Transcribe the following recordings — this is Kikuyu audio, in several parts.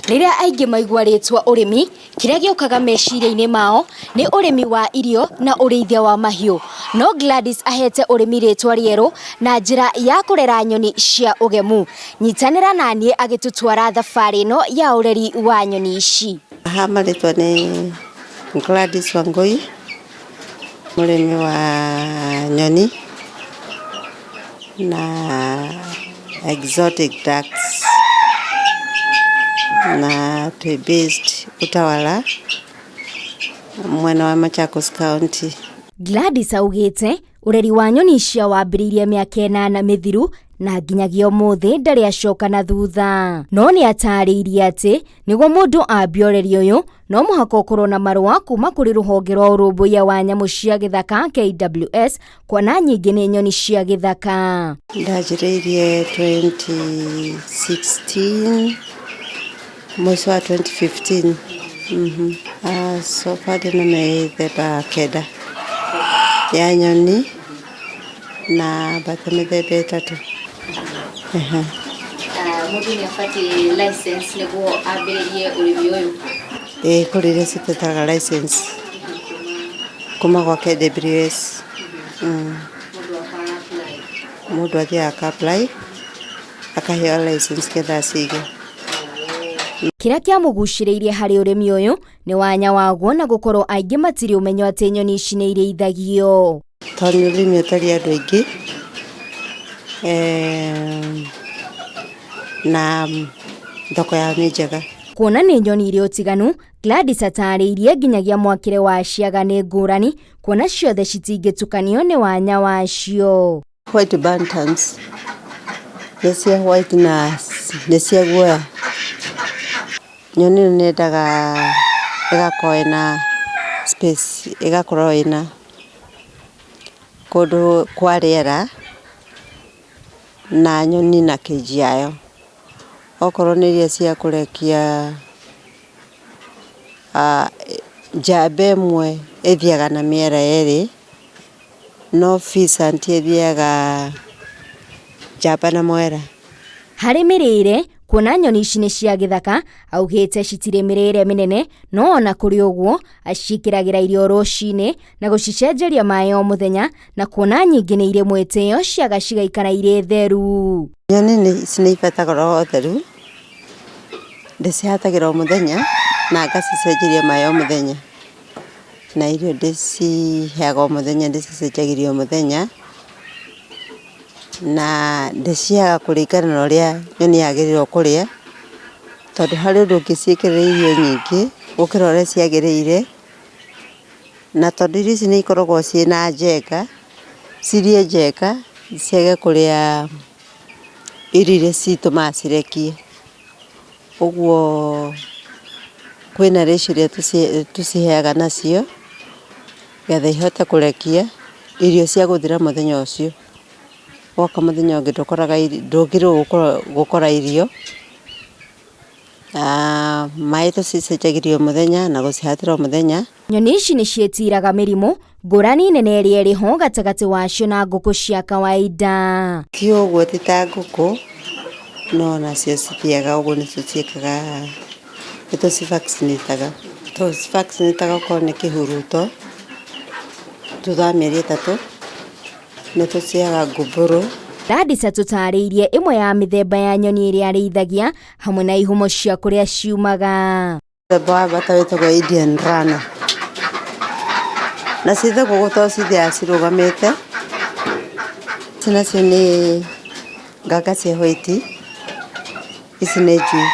Rĩrĩa aingĩ maigua rĩtwa ũrĩmi, kĩrĩa gĩũkaga meciria-inĩ mao nĩ ũrĩmi wa irio na ũrĩithia wa mahiũ. No Gladys ahete ũrĩmi rĩtwa rĩerũ na njĩra ya kũrera nyoni cia ũgemu. Nyitanĩra na niĩ agĩtũtwara thabarĩ ĩno ya ũreri wa nyoni ici. Haha marĩtwa nĩ Gladys Wangui, mũrĩmi wa nyoni na exotic ducks na twĩ based Utawala mwena wa Machakos County. Gladys augĩte ũreri wa nyoni icio wambĩrĩirie mĩaka 8 mĩthiru na nginyagia ũmũthĩ ndarĩ acoka na thutha. No nĩ atarĩirie atĩ nĩguo mũndũ ambie ũreri ũyũ no mũhaka ũkorwo na marũa kuma kũrĩ rũhonge rwa ũrũmbũiya wa nyamũ cia gĩthaka KWS, kuona nyingĩ nĩ nyoni cia gĩthaka. Ndanjĩrĩirie 2016, mũico wa 2015. So far ndĩna mĩthemba 9 ya nyoni na mbata mĩthemba 3. Mũndũ nĩ abatiĩ license nĩguo ambĩrĩrie ũrĩmi ũyũ? Ĩĩ, kũrĩ iria citetaga license kuma gwa KWS. Mũndũ athiaga aka apply akaheo license ketha acige. Kĩrĩa kĩamũgucĩrĩirie harĩ ũrĩmi ũyũ nĩ wanya waguo na gũkorwo aingĩ matirĩ ũmenyo atĩ nyoni ici nĩ irĩithagio. Tondũ nĩ ũrĩmi ũtarĩ andũ aingĩ, na thoko yao nĩ njega. Kuona nĩ nyoni irĩ ũtiganu, Gladys atarĩirie nginyagia mwakĩre wa ciaga nĩ ngũrani, kuona ciothe citingĩtukanio nĩ wanya wacio. White bantams nĩ cia white na nĩ cia guoya. Nyoni ĩno nĩ yendaga ĩgakorwo ĩna space, ĩgakorwo ĩna kũndũ kwa rĩera na nyoni na cage yayo. Okorwo nĩ iria cia kũrekia, njamba ĩmwe ĩthiaga na mĩera 2, no pheasant ĩthiaga njamba na mwera. Harĩ mĩrĩre, kuona nyoni ici nĩ cia gĩthaka, augĩte citirĩ mĩrĩre mĩnene, no ona kũrĩ ũguo aciĩkĩragĩra irio rũcinĩ na gũcicenjeria maĩ o mũthenya, na kuona nyingĩ nĩ irĩ mwĩtĩo ciaga cigaikara irĩ theru. Nyoni ici nĩ ibataraga ũtheru, ndĩcihatagĩra o mũthenya na ngacicenjeria maĩ o mũthenya, na irio ndĩciheaga o mũthenya, ndĩcicenjagĩria o mũthenya, na ndĩciheaga kũringana na ũrĩa nyoni yagĩrĩirwo kũrĩa, tondũ harĩ ũndũ ũngĩciĩkĩrĩra irio nyingĩ gũkĩra ũrĩa ciagĩrĩire, na tondũ irio ici nĩ ikoragwo ciĩna njenga, cirĩe njenga ciage kũrĩa irio iria citũmaga cirekie. Ũguo kwĩna ratio ĩrĩa tũciheaga nacio getha ihote kũrekia irio cia gũthira mũthenya ũcio. Woka mũthenya ũngĩ ndũkoraga ndũngĩrĩgwo gũkora irio. Maĩ tũcicenjagĩria o mũthenya na gũcihatĩra o mũthenya. Nyoni ici nĩ ciĩtiraga mĩrimũ ngũrani nene ĩrĩa ĩrĩ ho gatagatĩ wacio na ngũkũ cia kawaida. Ti ũguo ti ta ngũkũ, no nacio cithiaga ũguo nĩcio ciĩkaga, nĩ tũcivaccinataga. Tũcivaccinataga okorwo nĩ kĩhuruto thutha wa mĩeri 3, nĩ tũciheaga ngumbũrũ. Gladys atũtarĩirie ĩmwe ya mĩthemba ya nyoni ĩrĩa arĩithagia hamwe na ihumo cia kũrĩa ciumaga. Mũthemba wa mbata wĩtagwo Indian runner, na ciĩtagwo ũguo tondũ cithiaga cirũgamĩte. Ici nacio nĩ nganga cia white, ici nĩ njui.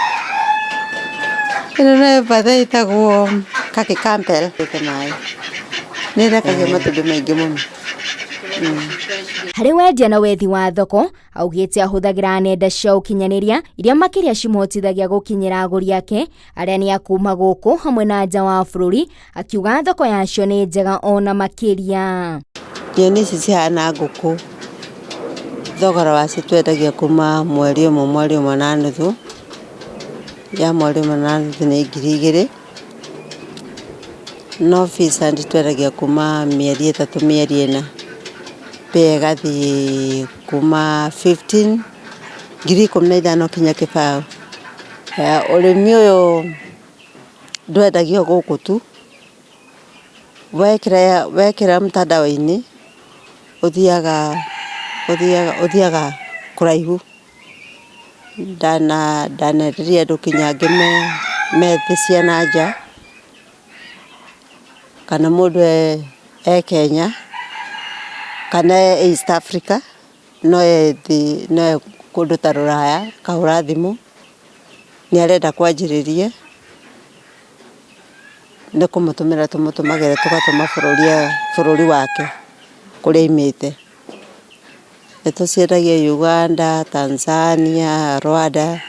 Ĩno nayo mbata ĩtagwo Khaki Campbell maĩ, nĩ ĩrekagia matumbĩ maingĩ mũno. Harĩ wendia na wethi wa thoko, augĩte ahũthagĩra nenda cia ũkinyanĩria iria makĩria cimũhotithagia gũkinyĩra agũri ake arĩa nĩ a kuma gũkũ hamwe na nja wa bũrũri, akiuga thoko yacio nĩ njega ona makĩria. Nyoni ici cihana ngũkũ, thogora wacio twendagia kuma mweri ũmwe, mweri ũmwe na nuthu, ya mweri ũmwe na nuthu nĩ 2000, no pheasant twendagia kuma mĩeri 3, mĩeri 4, mbĩa ĩgathiĩ kuma 15, 15,000 kinya kĩbaũ. Ũrĩmi ũyũ ndwendagio gũkũ tu, wekĩra mtandao-inĩ ũthiaga kũraihu. Ndanenderia andũ nginya angĩ me thĩ cia na nja, kana mũndũ e Kenya, kana e East Africa, no e kũndũ ta rũraya akahũra thimũ nĩ arenda kwanjĩrĩria, nĩ kũmũtũmĩra tũmũtũmagĩra tũgatũma bũrũri wake kũrĩa aumĩte. Nĩ tũciendagia Uganda, Tanzania, Rwanda.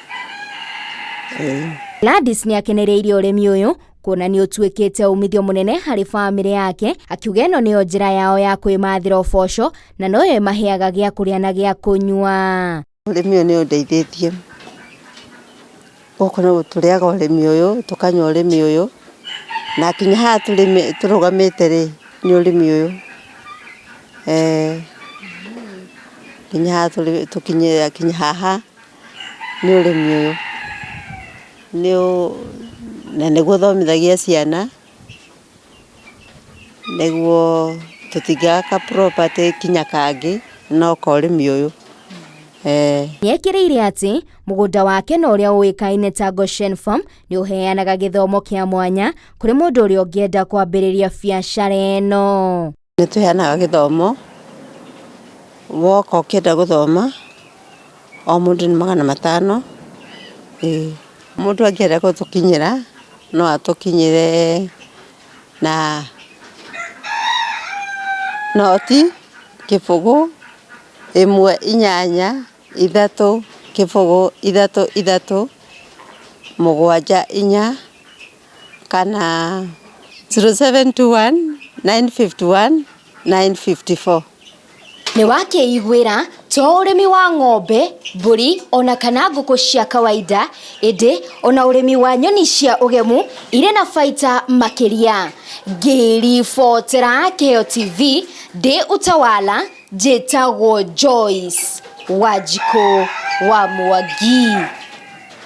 Gladys nĩ akenereirie ũrĩmi ũyũ kuona nĩ ũtuĩkĩte umithio mũnene harĩ bamĩrĩ yake, akiuga ĩno nĩyo njĩra yao ya kwĩmathĩra ũboco na noyo ĩmaheaga gĩa kũrĩa na gĩa kũnyua. Ũrĩmi ũyũ nĩ ũndeithĩtie, gũkũ nĩ tũrĩaga ũrĩmi ũyũ, tũkanyua ũrĩmi ũyũ, na nginya haha tũrũgamĩte rĩ, nĩ ũrĩmi ũyũ. Nginya haha tũkinyĩte haha nĩ ũrĩmi ũyũ. Na nĩguo thomithagia ciana, nĩguo tũtingĩaga ka property nginya kangĩ no ka ũrĩmi ũyũ. Nĩekĩrĩire atĩ mũgũnda wake na ũrĩa ũĩkaine ta Goshen Farm nĩ ũheanaga gĩthomo kĩa mwanya kũrĩ mũndũ ũrĩa ũngĩenda kwambĩrĩria biacara ĩno. Nĩ tũheanaga gĩthomo, woka ũkĩenda gũthoma, o mũndũ nĩ 500, ĩĩ. Mũndũ angĩenda gũtũkinyĩra no atũkinyĩre na 0 0 1 8 3 0 3 3 7 4 kana 0721 951 954. Nĩ wakĩiguĩra to ũrĩmi wa ng'ombe, mbũri ona kana ngũkũ cia kawaida, ĩndĩ ona ũrĩmi wa nyoni cia ũgemu irĩ na baita makĩria. Ngĩribotera Kĩheo TV ndĩ Utawala, njĩtagwo Joyce Wanjikũ wa Mwangi.